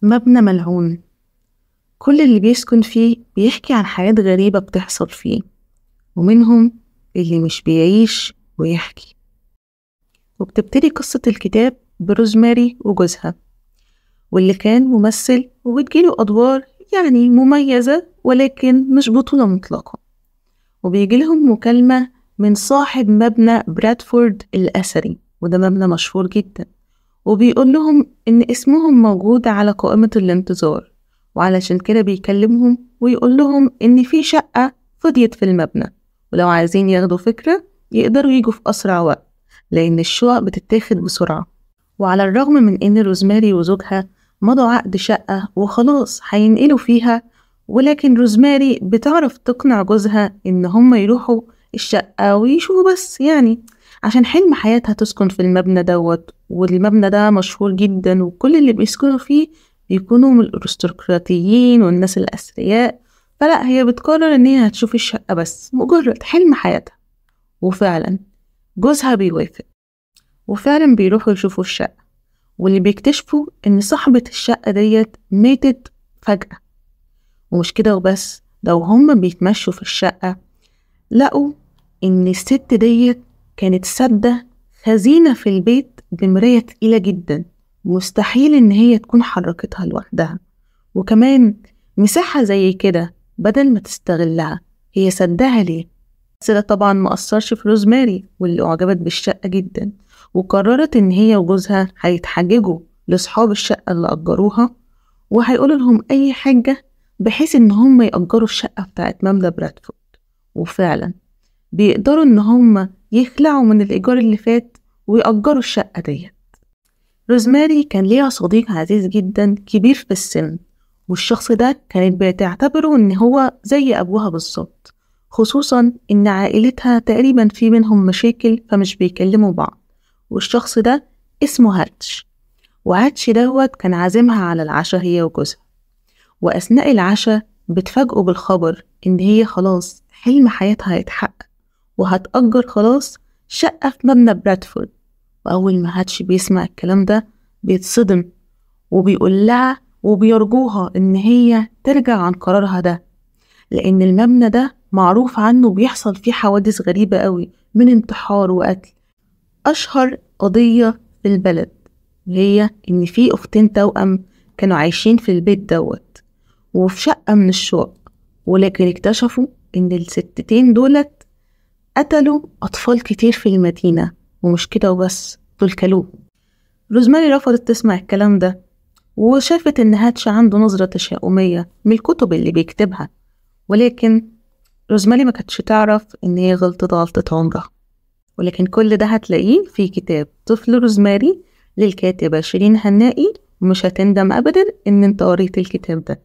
مبنى ملعون، كل اللي بيسكن فيه بيحكي عن حاجات غريبة بتحصل فيه، ومنهم اللي مش بيعيش ويحكي. وبتبتدي قصة الكتاب بروزماري وجوزها، واللي كان ممثل وبتجيله أدوار يعني مميزة ولكن مش بطولة مطلقة. وبيجيلهم مكالمة من صاحب مبنى برادفورد الأثري، وده مبنى مشهور جدا، وبيقول لهم إن اسمهم موجود على قائمة الانتظار، وعلشان كده بيكلمهم ويقول لهم إن في شقة فضيت في المبنى، ولو عايزين ياخدوا فكرة يقدروا يجوا في أسرع وقت لأن الشقق بتتاخد بسرعة. وعلى الرغم من إن روزماري وزوجها مضوا عقد شقة وخلاص هينقلوا فيها، ولكن روزماري بتعرف تقنع جوزها إن هما يروحوا الشقة ويشوفوا، بس يعني عشان حلم حياتها تسكن في المبنى دوت، والمبنى ده مشهور جدا وكل اللي بيسكنوا فيه بيكونوا من الارستقراطيين والناس الأثرياء. فلا، هي بتقرر إن هي هتشوف الشقة بس مجرد حلم حياتها. وفعلا جوزها بيوافق، وفعلا بيروحوا يشوفوا الشقة، واللي بيكتشفوا إن صاحبة الشقة ديت ماتت فجأة. ومش كده وبس، لو هما بيتمشوا في الشقة لقوا إن الست ديت كانت سادة خزينة في البيت بمراية تقيلة جدا، مستحيل إن هي تكون حركتها لوحدها. وكمان مساحة زي كده بدل ما تستغلها هي سدها ليه؟ بس ده طبعا ما أثرش في روزماري، واللي أعجبت بالشقة جدا، وقررت إن هي وجوزها هيتحججوا لأصحاب الشقة اللي أجروها، وهيقولوا لهم أي حاجة بحيث إن هم يأجروا الشقة بتاعت مبنى برادفورد. وفعلا بيقدروا إن هم يخلعوا من الإيجار اللي فات ويأجروا الشقة ديت. روزماري كان ليها صديق عزيز جدا كبير في السن، والشخص ده كانت بتعتبره إن هو زي أبوها بالظبط، خصوصا إن عائلتها تقريبا في منهم مشاكل فمش بيكلموا بعض. والشخص ده اسمه هاتش، وهاتش دوت كان عازمها على العشاء هي وجوزها. وأثناء العشاء بتفاجئوا بالخبر إن هي خلاص حلم حياتها هيتحقق وهتأجر خلاص شقة في مبنى برادفورد. وأول ما هاتش بيسمع الكلام ده بيتصدم، وبيقول لها وبيرجوها إن هي ترجع عن قرارها ده، لأن المبنى ده معروف عنه بيحصل فيه حوادث غريبة قوي من انتحار وقتل. أشهر قضية في البلد هي إن في أختين توأم كانوا عايشين في البيت دوت وفي شقة من الشقق، ولكن اكتشفوا إن الستتين دولت قتلوا أطفال كتير في المدينة، ومش كده وبس، دول كلوه. روزماري رفضت تسمع الكلام ده، وشافت إن هاتش عنده نظرة تشاؤمية من الكتب اللي بيكتبها، ولكن روزماري ما كانتش تعرف إن هي غلطت غلطة عمرها. ولكن كل ده هتلاقيه في كتاب طفل روزماري للكاتبة شيرين هنائي، ومش هتندم أبدا إن انت قريت الكتاب ده.